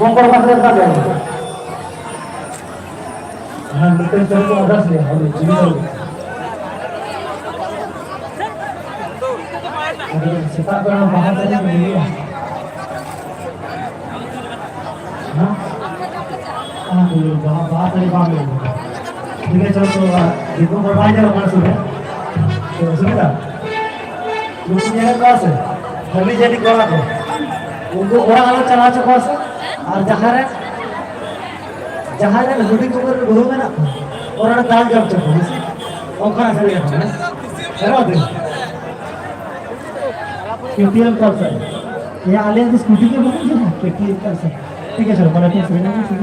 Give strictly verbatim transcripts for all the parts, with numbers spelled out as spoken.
ᱚᱠᱚᱭ ᱵᱟᱠᱷᱨᱟ ᱫᱟᱜ ᱡᱟᱹᱲᱤ? ᱦᱮᱸ, ᱢᱤᱫᱴᱮᱱ ᱪᱚᱞᱚ ᱟᱨᱫᱟᱥ ᱜᱮᱭᱟ, ᱦᱳᱭ, ᱪᱤᱞᱤ ᱦᱚᱸ᱾ ᱟᱫᱚ ᱥᱮᱛᱟᱜ ᱵᱮᱲᱟ ᱵᱟᱦᱟ ᱥᱮᱨᱮᱧ ᱠᱚ ᱦᱩᱭᱩᱜᱼᱟ᱾ ᱦᱮᱸ? ᱦᱮᱸ, ᱦᱩᱭᱩᱜᱼᱟ, ᱵᱟᱦᱟ, ᱵᱟᱦᱟ ᱥᱮᱨᱮᱧ ᱵᱟᱝ ᱦᱩᱭᱩᱜᱼᱟ᱾ ᱴᱷᱤᱠ ᱟᱪᱷᱮ, ᱪᱚᱞᱚ, ᱛᱚ, ᱫᱤᱠᱩ ᱠᱚ ᱵᱟᱭ ᱧᱮᱞᱚᱜ ᱠᱟᱱᱟ ᱥᱩᱨ ᱨᱮ᱾ ᱛᱚ, ᱚᱥᱩᱵᱤᱫᱷᱟ? ᱱᱩᱠᱩ ᱧᱮᱞᱮᱫ ᱠᱚᱣᱟ ᱥᱮ? ᱦᱟᱹᱵᱤ ᱡᱟᱹᱵᱤ ᱠᱚᱲᱟ ᱠᱚ᱾ ᱩᱱᱠᱩ ᱚᱲᱟᱜ ᱟᱞᱚ ᱪᱟᱞᱟᱣ ᱦᱚᱪᱚ ᱠᱚᱣᱟ ᱥᱮ᱾ ᱟᱨ ᱡᱟᱦᱟᱸ ᱨᱮ, ᱡᱟᱦᱟᱸ ᱨᱮ ᱦᱩᱰᱤᱧ ᱩᱢᱮᱨ ᱨᱮ ᱵᱟᱹᱦᱩ ᱢᱮᱱᱟᱜ ᱠᱚᱣᱟ, ᱚᱱᱟ ᱨᱮ ᱫᱟᱞ ᱡᱚᱢ ᱦᱚᱪᱚ ᱠᱚᱣᱟ, ᱦᱮᱸ ᱥᱮ? ᱚᱱᱠᱟᱱᱟᱜ ᱥᱟᱹᱨᱤ ᱠᱟᱛᱷᱟ, ᱦᱮᱸ? ᱦᱮᱸ, ᱵᱟᱝ? K T M culture. ᱭᱟ, ᱟᱞᱮᱭᱟᱜ ᱫᱚ ᱥᱠᱩᱴᱤ ᱜᱮ ᱵᱟᱹᱱᱩᱜ ᱛᱟᱞᱮᱭᱟ, ᱠᱮ ᱴᱤ ᱮᱢ ᱠᱟᱞᱪᱟᱨ᱾ ᱴᱷᱤᱠ ᱟᱪᱷᱮ, ᱵᱟᱞᱮ ᱴᱷᱤᱠ ᱥᱮ, ᱴᱷᱤᱠ ᱟᱪᱷᱮ᱾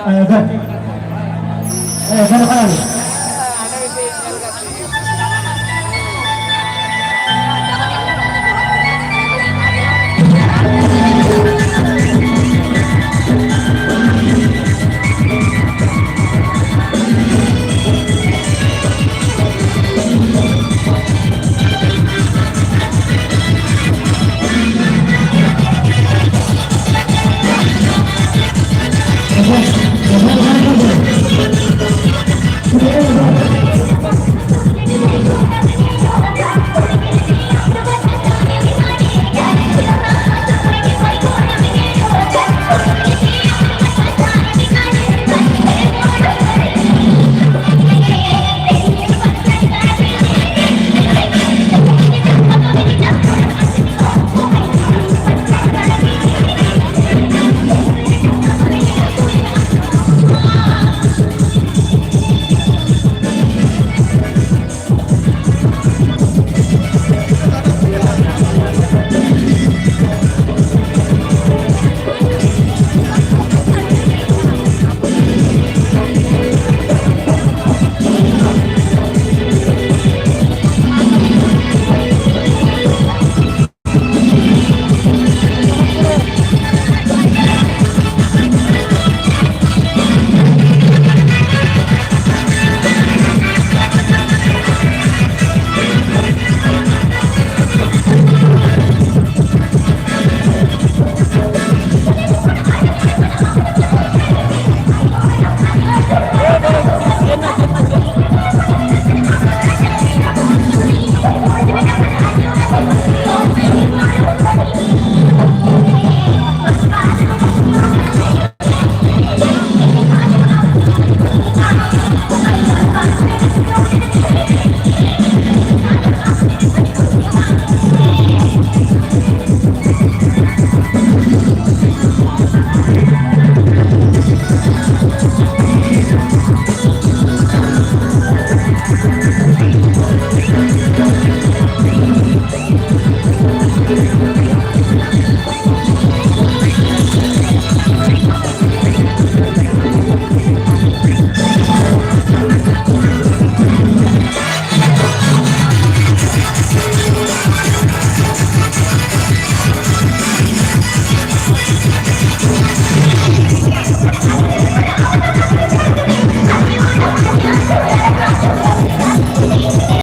ᱮ, ᱫᱮᱱ᱾ ᱮ, ᱫᱮᱱ, ᱚᱠᱟᱨᱮ ᱢᱮᱱᱟᱜ?